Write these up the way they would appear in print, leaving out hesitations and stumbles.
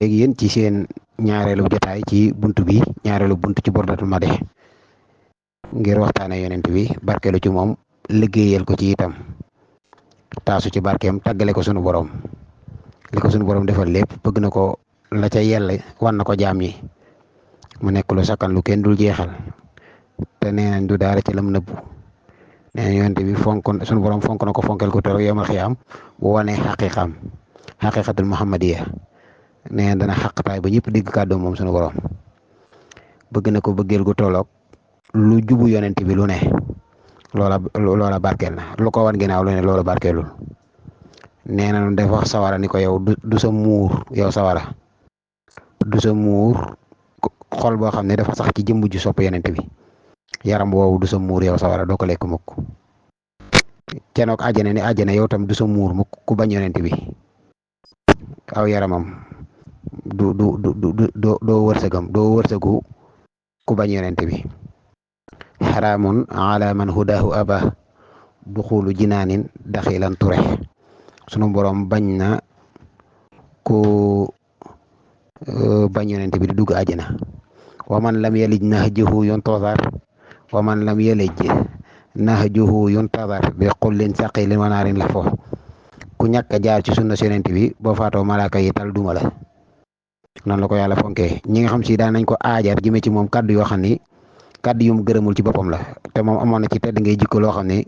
léegi yéen ci seen ñaareelu jotaay ci buntu bi ñaareelu buntu ci Burdatul Madih ngir waxtaane yonent bi barkeelu ci moom liggéeyal ko ci itam taasu ci barkeem tàggale ko sunu borom li ko sunu borom defal lépp bëgg na ko la ca yella wan na ko jaam yi mu nekk lu sakkan lu kenn dul jeexal te nee nañ du daara ci lam nëbbu nee nañ yonent bi sunu borom fonk na ko fonkel ko toro yomal xiyaam bu wane xaqiqaam xaqiqatul muhammadiya nee dana xaqtaay ba ñëpp digg kàddu moom sunu borom bëgg na ko bëggeel gu tolloog lu jubu yonent bi lu ne loola barkeel na lu ko wan ginnaaw lu ne loola barkeelul nee na def wax sawara ni ko yow du sa muur yow sawara du sa muur xol boo xam ne dafa sax ci jëmm ju sopp yonent bi yaram woowu du sa muur yow sawara doo ko lekk mukk cenook àjjana ni àjjana yow tam du sa muur mukk ku bañ yonent bi aw yaramam doo wërsëgu ku bañ yonent bi xaraamun ala man hudahu aba duxulu jinaanin daxilan turex sunu borom bañ na ku bañ yonent bi di dugg àjjana wa man lam yalij nahjuhu yuntazar wa man lam yalij nahjuhu yuntazar bi qullin saqilin wa naarin la fo ku ñàkk a jaar ci sunna yonent bi boo faatoo malaaka yi tal duma la noonu la ko yàlla fonkee ñi nga xam si daan nañ ko aajar jëme ci moom kaddu yoo xam ni kaddu yu mu gërëmul ci boppam la te moom amoon na ci tedd ngay jikko loo xam ne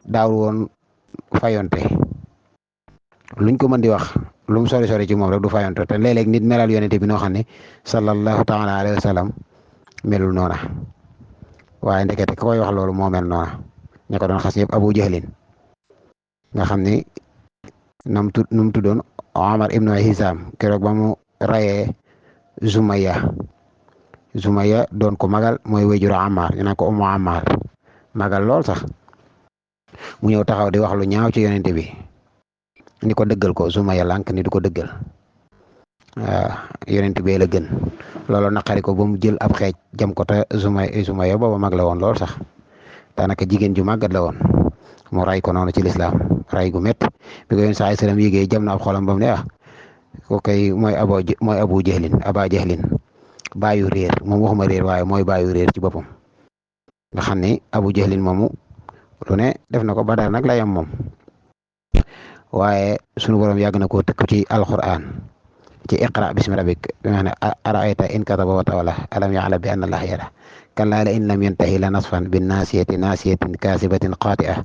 daawul woon fayonte luñ ko mën di wax lu mu sori ci moom rek du fayonte te léeg-léeg nit melal yonente bi noo xam ne sallallahu taala alayhi wa sallam melul noona waaye ndekete ka koy wax loolu moo mel noona ña ko doon xas yëpp Abu Jahlin nga xam ne nu mu tuddoon Omar ibnu Hisam keroog ba mu rayee Zumaya doon ko magal mooy wéjuru Ammar ñu naan ko Ummu Ammar magal lool sax mu ñëw taxaw di wax lu ñaaw ci yonente bi ni ko dëggal ko Zumaya lànk ni du ko dëggal waaw yonente bee la gën loolu naqari ko ba mu jël ab xeej jam ko te Zumaya booba mag la woon lool sax daanaka jigéen ju màggat la woon mu ray ko noonu ci lislaam ray gu métti bi ko yéen saa sallam yégee jam na ab xolam ba mu ne ko kay mooy Abu Jahlin Aba Jahlin baayu réer moom waxuma réer waaye mooy baayu réer ci boppam nga xam ne Abu Jahlin moomu lu ne def na ko Badar nag la yam moom waaye sunu borom yàgg na koo tëkk ci alquran ci iqra bismi rabbik dama ne araayta in kataba wa tawalla alam ya'lam bi anna allaha yara kallaa la in lam yantahi la nasfan bin naasiyatin kaasibatin qaati'a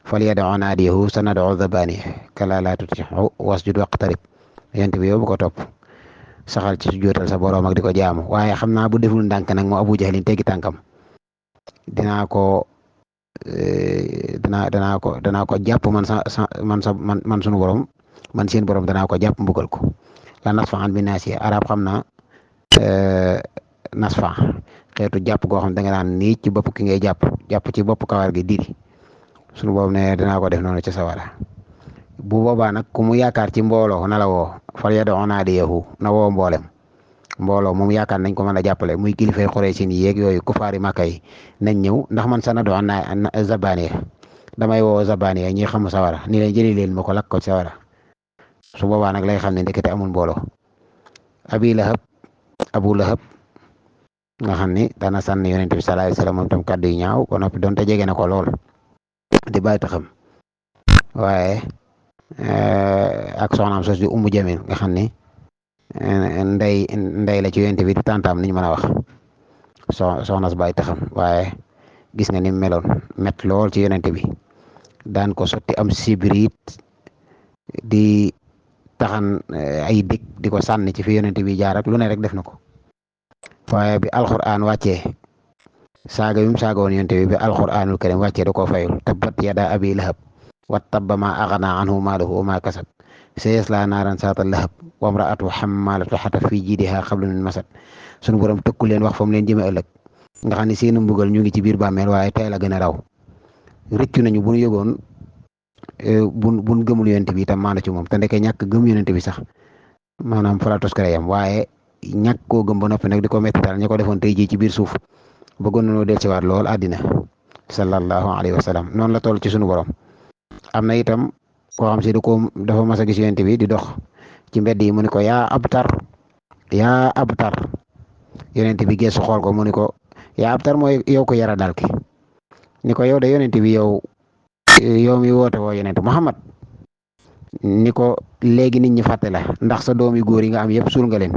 falyad'u naadiyahu sanad'u zabaniya kallaa laa tuti'hu wasjud waqtarib yent bi yow bu ko topp saxal ci sujjóotal sa borom ak di ko jaamu waaye xam naa bu deful ndànk nag moo Abu Jahlin teggi tànkam dinaa ko jàpp man sunu borom man seen borom danaa ko jàpp mbugal ko la nasfa'an bi naasiya arab xam na nasfa xeetu jàpp goo xam da nga naan nii ci bopp ki ngay jàpp ci bopp kawar gi diri sunu borom ne dinaa ko def noonu ci sawara bu boobaa nag ku mu yaakaar ci mbooloo na la woo fal yad'u naadiyahu na woo mbooloo moom yaakaar nañ ko mën a jàppale muy kilifay Quraysh yi yeeg yooyu kufaari Makka yi nañ ñëw ndax man sanad'u zabaniya damay woo zabaniya ñi xam sawara ni leen jëli leen ma ko lakk ko sawara su boobaa nag lay xam ne ndekete amul mbooloo Abu Lahab nga xam ni dana sànni yonent bi sallallahu alayhi wasallam moom tam kàddu yu ñaaw ba noppi donte jege na ko lool di bàyyi taxam waaye ak soxnaam sos di Ummu Jamil nga xam ni ndey la ci yonent bi di tantam niñ mën a wax soxna su bàyyi taxam waaye gis nga ni meloon met lool ci yonent bi daan ko sotti am sibrit di taxan ay dëkk di ko sànni ci fi yonent bi jaar ak lu ne rek def na ko waaye bi alquran wàccee saaga bi mu saaga woon yonent bi alquranul karim wàccee da koo fayul tabbat yada abi lahab wa tabba ma aghnaa anhu maaluhu wa ma kasab sayaslaa naaran zaata lahab wa imra'atuhu hammaalata hatab fi jiidihaa hablum min masad sunu borom tëkku leen wax fa mu leen jëme ëllëg nga xam ne seenu mbugal ñu ngi ci biir bàmmeel waaye tey la gën a raw rëccu nañu bu ñu yëgoon buñ gëmul yonent bi itam maana ci moom te ndeke ñàkk gëm yonent bi sax maanaam fa la toskare yam waaye ñàkk koo gëm ba noppi nag di ko métti daal ña ko defoon tey jii ci biir suuf bëggoon nañoo dellusiwaat lool àddina sallallahu alayhi wa sallam noonu la toll ci sunu borom. am na itam koo xam si dafa mas a gis yonent bi di dox ci mbedd yi mu ne ko yaa abtar yaa abtar yonent bi geesu xool ko mu ni ko yaa abtar mooy yow ko yara dal ki ni ko yow de yonent bi yow mi woote woo yonent Muhammad ni ko léegi nit ñi fàtte la ndax sa doom yu góor yi nga am yëpp suul nga leen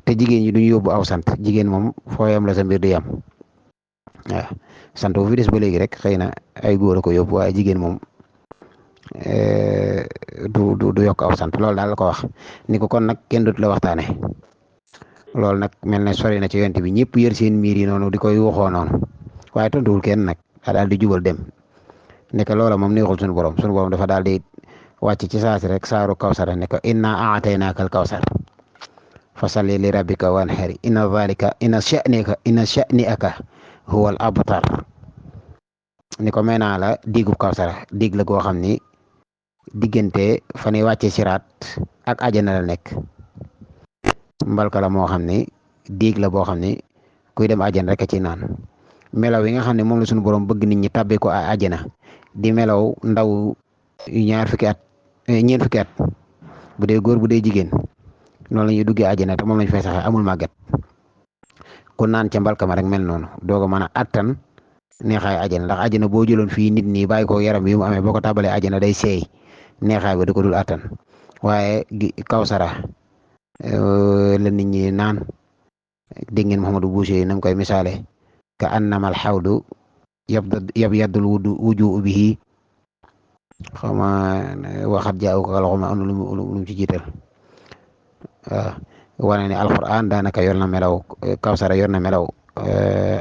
te jigéen ñi duñu yóbbu aw sant jigéen moom foo yam la sa mbir di yam waaw sant bu fi des ba léegi rek xëy na ay góor a ko yóbbu waaye jigéen moom du yokk aw sant loolu daal la ko wax ni ko kon nag kenn dootu la waxtaane loolu nag mel ne sori na ci yonent bi ñëpp yër seen miir yi noonu di koy waxoo noonu waaye tontuwul kenn nag daal di jubal dem ne ko loola moom neexul suñu borom dafa daal di wàcc ci saasi rek saaru kawsara ne ko inna aataynaaka al kawsar fa salli li rabbika wanhari inna sha'niaka huwa al abtar ni ko may naa la digub kawsara dig la goo xam ni diggante fa ñuy wàcce siraat ak àjjana la nekk mbalka la moo xam ni diig la boo xam ni kuy dem àjjana rek a ci naan melaw yi nga xam ne moom la suñu borom bëgg nit ñi tàbbee ko àjjana di melaw ndaw ñeent fukki at bu dee góor bu dee jigéen noonu la ñuy duggee àjjana te moom lañ fay saxee amul màggat ku naan ca mbalka ma rek mel noonu doog a mën a attan neexaay àjjana ndax àjjana boo jëloon fii nit ñi bàyyi ko yaram bi mu amee boo ko tàbbalee àjjana day seey neexaay ba di ko dul attan waaye kawsara la nit ñi naan dégg ngeen Muhammadu Buusiri nam koy misaale ka annamal xawdu yabyadul wujuhu bihi xaw ma waxat jaaw ko xaw ma am na lu mu ci jiital waaw wane ne alquran daanaka yor na melaw kawsara yor na melaw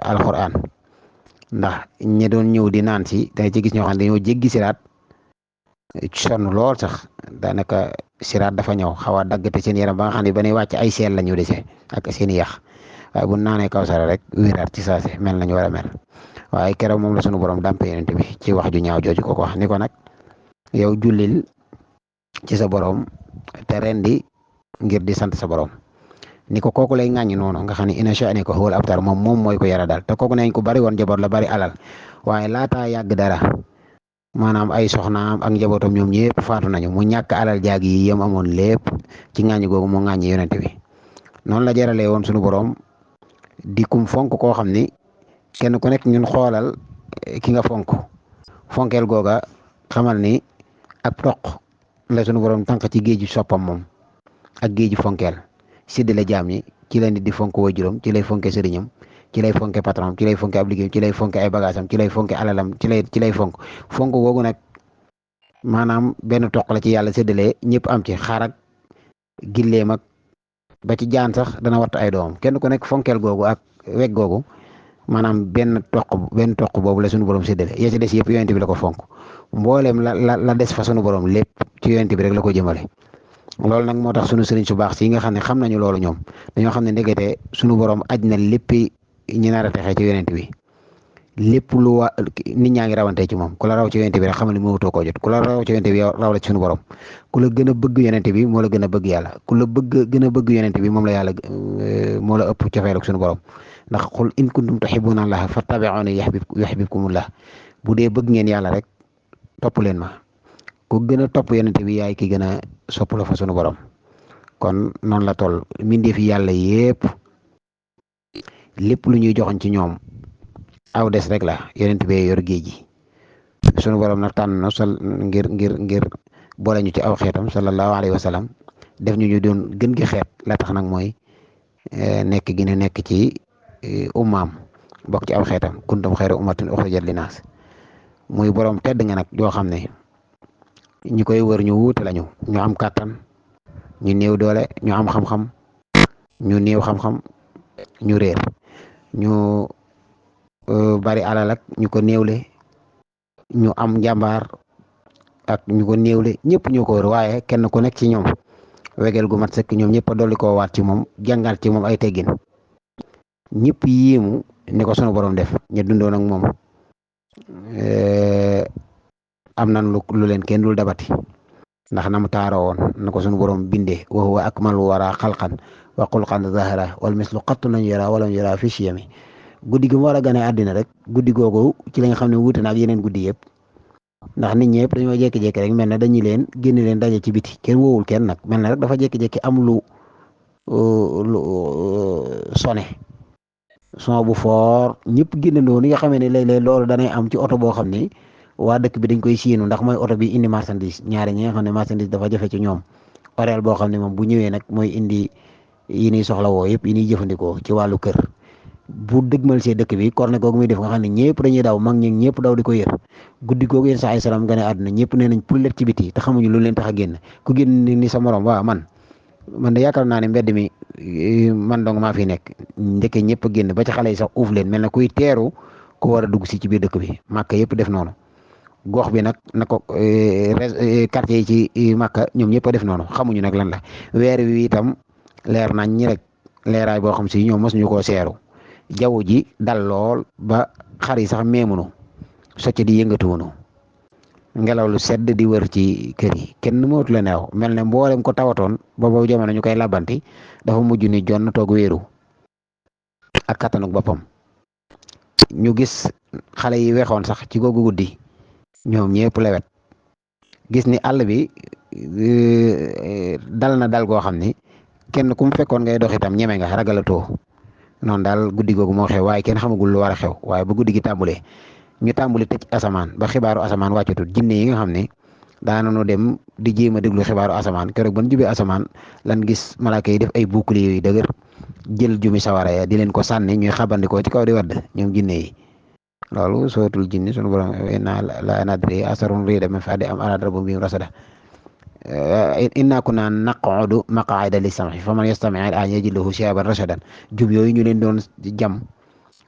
alquran ndax ñi doon ñëw di naan si da nga ci gis ñoo xam ne dañoo jéggi siraat sonn lool sax daanaka siraat dafa ñëw xaw a daggate seen yaram ba nga xam ne ba ñuy wàcc ay seel la ñu dese ak seen i yax waaye bu naanee kawsara rek wéraat ci saase mel nañu war a mel waaye keroog moom la sunu borom dàmpe yonent bi ci wax ju ñaaw jooju ko wax ni ko nag yow jullil ci sa borom te rendi ngir di sant sa borom ni ko kooku lay ŋàññi noonu nga xam ne inna sha'naka huwal abtar moom mooy ko yara daal te kooku nañ ko bari woon njaboot la bari alal waaye laataa yàgg dara maanaam ay soxnaam ak njabootam ñoom ñëpp faatu nañu mu ñàkk alal jaag yi yam amoon lépp ci ŋàññi googu mu ŋàññi yonent bi noonu la jaralee woon sunu borom di kum fonk koo xam ni kenn ku nekk ñun xoolal ki nga fonkeel googa xamal ni ak toq la sunu borom tànk ci géeju soppam moom ak géeju fonkeel séddale jaam ñi ci la nit di fonk waajuram ci lay fonke sëriñam ci lay fonke patron ci lay fonke ab liggéeyam ci lay fonke ay bagaasam ci lay fonke alalam ci lay fonk googu nag maanaam benn toq la ci yàlla séddale ñëpp am ci xar ak gilleem ak ba ci jaan sax dana watt ay doomam kenn ku nekk fonkeel googu ak weg googu maanaam benn toq boobu la sunu borom séddale ya ci des yëpp yonent bi la ko fonk mbooleem la des fa sunu borom lépp ci yonent bi rek la ko jëmale loolu nag moo tax sunu sëriñ su baax si nga xam ne xam nañu loolu ñoom dañoo xam ne ndekete sunu borom aj na léppi ñi nar a texee ci yonent bi lépp lu nit ñaa ngi rawante ci moom ku la raw ci yonent bi rek xamal ni moo wutoo koo jot ku la raw ci yonent bi raw la ci sunu borom ku la gën a bëgg yonent bi moo la gën a bëgg yàlla ku la gën a bëgg yonent bi moom la yàlla moo la ëpp cofeel ak sunu borom ndax qul in kuntum tuhibbuna allaha fattabi'uni yuhbibkumullah bu dee bëgg ngeen yàlla rek topp leen ma ku gën a topp yonent bi yaay ki gën a sopp la fa sunu borom kon noonu la toll mbindeef yi yàlla yépp lépp lu ñuy joxoñ ci ñoom aw des rek la yonent bee yor géej gi sunu borom nag tànn na ngir boole ñu ci aw xeetam sallallahu alayhi wa sallam def ñu doon gën gi xeet la tax nag mooy nekk gi ne nekk ci ummaam bokk ci aw xeetam kuntum xayra ummatin uxrijat linnaas muy borom tedd nga nag joo xam ne ñi koy wër ñu wuute lañu ñu am kàttan ñu néew doole ñu am xam-xam ñu néew xam-xam ñu réer ñu bari alal ak ñu ko néewle ñu am njàmbaar ak ñu ko néewle ñëpp ñu ko wër waaye kenn ku nekk ci ñoom wegel gu mat sëkk ñoom ñëpp a dolli koo waat ci moom jàngal ci moom ay teggin ñëpp yéemu ni ko sunu borom def ñu dundoon ak moom am nan lu leen kenn dul dabati ndax na mu taaroo woon na ko sunu borom bindee wa huwa akmalu wara xalqan wa xulqan zahara wal mislu qattu nañ yara wala ñu yara fi siyami guddi gi mu war a gane àddina rek guddi googu ci la nga xam ne wuute na ak yeneen guddi yëpp ndax nit ñëpp dañoo jékki-jékki rek mel na dañuy leen génn leen daje ci biti kenn woowul kenn nag mel na rek dafa jékki-jékki am sone son bu foor ñëpp génnandoo ni nga xamee ne léeg-léeg loolu danay am ci oto boo xam ni waa dëkk bi dañ koy siinu ndax mooy oto bi indi marchandise ñaari ñi nga xam ne marchandise dafa jafe ci ñoom horaire boo xam ne moom bu ñëwee nag mooy indi yi ñuy soxla woo yëpp yi ñuy jëfandikoo ci wàllu kër bu dëgmal see dëkk bi korne googu muy def nga xam ne ñëpp dañuy daw mag ñi ñëpp daw di ko yër guddi googu yéen saa ay salaam gane àdduna ñëpp nee nañ pullet ci biti te xamuñu lu leen tax a génn ku génn ni sa morom waaw man de yaakaar naa ne mbedd mi man dong maa fi nekk ndeke ñëpp a génn ba ci xale yi sax uuf leen mel na kuy teeru ku war a dugg si ci biir dëkk bi màkk yëpp def noonu gox bi nag na ko quartier yi ci màkka ñoom ñëpp a def noonu xamuñu nag lan la weer wi itam leer nañ ñi rek leeraay boo xam si ñoom mosuñu koo seeru jaww ji dal lool ba xar yi sax meemunu socc di yëngatuwunu ngelaw lu sedd di wër ci kër yi kenn mootu la neew mel ne mboolem ko tawatoon boobu jamono ñu koy labanti dafa mujj ni jonn toog wéeru ak kattanuk boppam ñu gis xale yi wexoon sax ci googu guddi ñoom ñëpp lewet gis ni àll bi dal na dal goo xam ni kenn ku mu fekkoon ngay dox itam ñeme nga ragalatoo noonu daal guddi googu moo xew waaye kenn xamagul lu war a xew waaye ba guddi gi tàmbulee ñu tàmbali tëj asamaan ba xibaaru asamaan wàccatul jinne yi nga xam ne daanañu dem di jéem a déglu xibaaru asamaan keroog ban jubee asamaan lan gis malaaka yi def ay bouclier yu dëgër jël jumi sawara ya di leen ko sànni ñuy xabandikoo ci kaw di wadd ñoom jinne yi loolu sootul jinni sunu borom inna la nadri asarun rida min fa'di am arada rabbuhum bihim rasada inna kunna naq'udu maq'ida lis-sam'i faman yastami' al-an yajid lahu shihaban rashadan jub yooyu ñu leen doon jam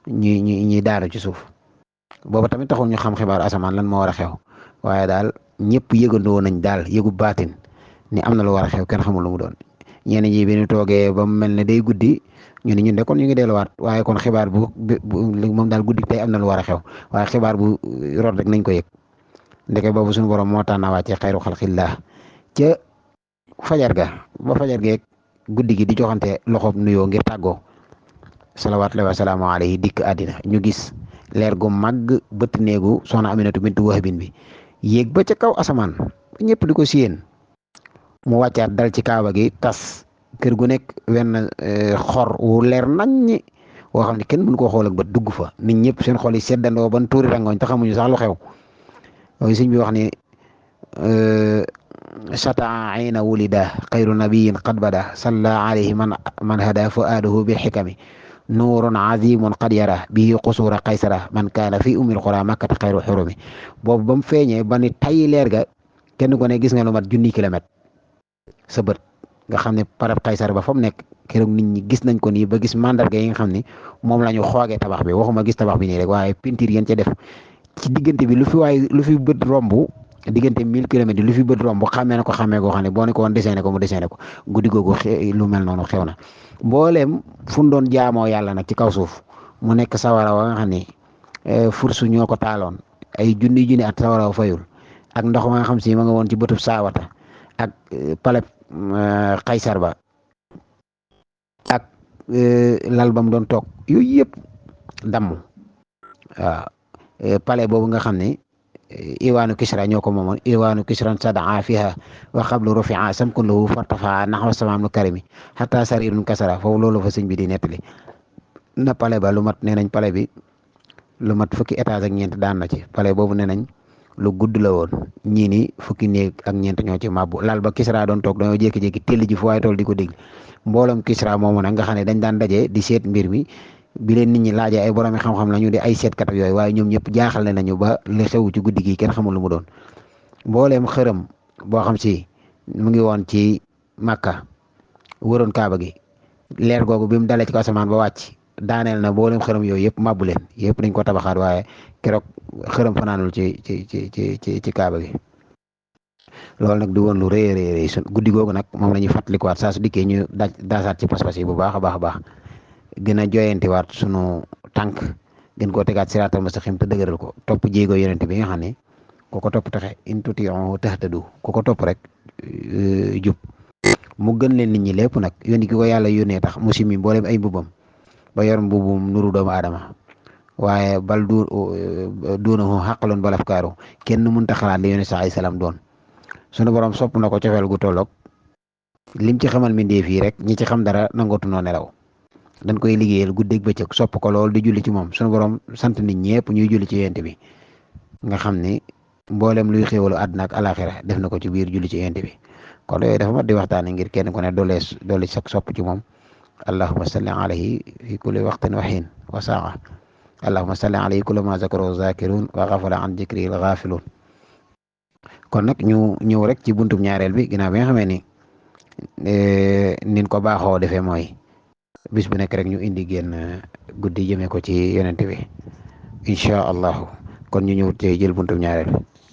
ñi daanu ci suuf booba tamit taxul ñu xam xibaar asamaan lan moo war a xew waaye daal ñëpp yëgandoo nañ daal yëgu baatin ni am na lu war a xew kenn xamul lu mu doon ñenn ñi bi ñu toogee ba mu mel ne day guddi ñu ne ñun de kon ñu ngi delluwaat waaye kon xibaar bu moom daal guddi tey am na lu war a xew waaye xibaar bu rot rek nañ ko yëg ndeke boobu suñu borom moo tànn wàcce xayru xalqillah ca fajar ga ba fajar geeg guddi gi di joxante loxob nuyoo ngir tàggoo salawaatullahi wa salaamu alayhi dikk àddina ñu gis leer gu màgg bëtt néegu soxna Aminatu bintu Wahbin bi yéeg ba ca kaw asamaan ñëpp di ko siyeen mu wàccaat dal ci kaaba gi tas kër gu nekk wenn xor wu leer naññi woo xam ne kenn mënu koo xool ak bët dugg fa nit ñëpp seen xol yi seddandoo ban tuuri rangoñ te xamuñu sax lu xew yooyu sëñ bi wax ni shataa ayna wulida xayru nabiyin qad bada salla alayhi man hada fuaadahu bil xikami nuurun azimun qad yara bihi qusuura qaysara man kaana fi ummil qura makkata xayru xurumi boobu ba mu feeñee ba ni tay leer ga kenn ko ne gis nga lu mat junni kilomètre sa bët nga xam ne parab qaysar ba fa mu nekk keroog nit ñi gis nañ ko nii ba gis mandarga yi nga xam ne moom la ñu xoogee tabax bi waxuma gis tabax bi nii rek waaye peinture yéen ca def ci diggante bi lu fi bët romb diggante 1000 kilomètres yi lu fi bët romb xàmmee na ko xàmmee goo xam ne boo ne ko woon dessiné ko mu dessiné ko guddi googu lu mel noonu xew na mbooleem fu mu doon jaamoo yàlla nag ci kaw suuf mu nekk sawara wa nga xam ne fursu ñoo ko taaloon ay junni at sawara wa fayul ak ndox ma nga xam si ma nga woon ci bëtub saawata ak paleb xaysar ba ak lal ba mu doon toog yooyu yëpp damm waaw palais boobu nga xam ne iwaanu kisra ñoo ko moomoon iwaanu kisran sadaa fiha wa qablu rufia samkun lahu fartafa naxwa samaam lu karimi xata sarirun kasara foofu loolu fa sëñ bi di nettali na palais ba lu mat nee nañ palais bi lu mat fukki étage ak ñeent daan na ci palais boobu nee nañ lu gudd la woon ñii ni fukki néeg ak ñeent ñoo ci mabbu lal ba kisra doon toog dañoo jékki-jékki telli ji fu waaye tool di ko dégg mbooloom kisra moomu nag nga xam ne dañ daan daje di seet mbir mi bi leen nit ñi laajee ay boroomi xam-xam la ñu di ay seetkat ak yooyu waaye ñoom ñëpp jaaxal nañu ba li xew ci guddi gi kenn xamul lu mu doon mbooleem xërëm boo xam si mu ngi woon ci Makka wëroon Kaaba gi leer googu bi mu dalee ci ko asamaan ba wàcc daaneel na mbooleem xërëm yooyu yëpp mabbu leen yëpp dañ ko tabaxaat waaye keroog xërëm fanaanul ci Kaaba gi loolu nag di woon lu rëy a rëy guddi googu nag moom la ñuy fàttalikuwaat saa su dikkee ñu daasaat ci pas-pas yi bu baax a baax a baax gën a joyantiwaat sunu tànk gën koo tegaat siraatal mustaqim te dëgëral ko topp jéego yonent bi nga xam ne ku ko topp taxe in tuti'uhu tahtadu ku ko topp rek jub mu gën leen nit ñi lépp nag yónni ki ko yàlla yónnee tax mu simi mboolem ay mbubam ba yor mbubum nuru doomu aadama waaye bal duunahu xaqaloon balaf kaaru kenn mënta xalaat li yónni sa ay salaam doon sunu borom sopp na ko cofeel gu tolloog lim ci xamal mbindeef yi rek ñi ci xam dara nangootu noo nelaw dañ koy liggéeyal guddeeg bëccëg sopp ko lool di julli ci moom sunu borom sant nit ñëpp ñuy julli ci yonent bi nga xam ni mboolem luy xéewalu àdduna ak alaxira def na ko ci biir julli ci yonent bi kon yooyu dafa mat di waxtaane ngir kenn ku ne doole sak sopp ci moom allahumma salli alayhi fi kulli waqtin wa hiin wa saa allahumma salli alayhi kullama zakaro zakirun wa ghafala an dhikri ghafilun kon nag ñu ñëw rek ci buntum ñaareel bi ginnaaw bi nga xamee ni nin ko baaxoo defee mooy bis bu nekk rek ñu indi génn guddi jëmee ko ci yonent bi incha allahu kon ñu ñëw te jël buntum ñaareel bi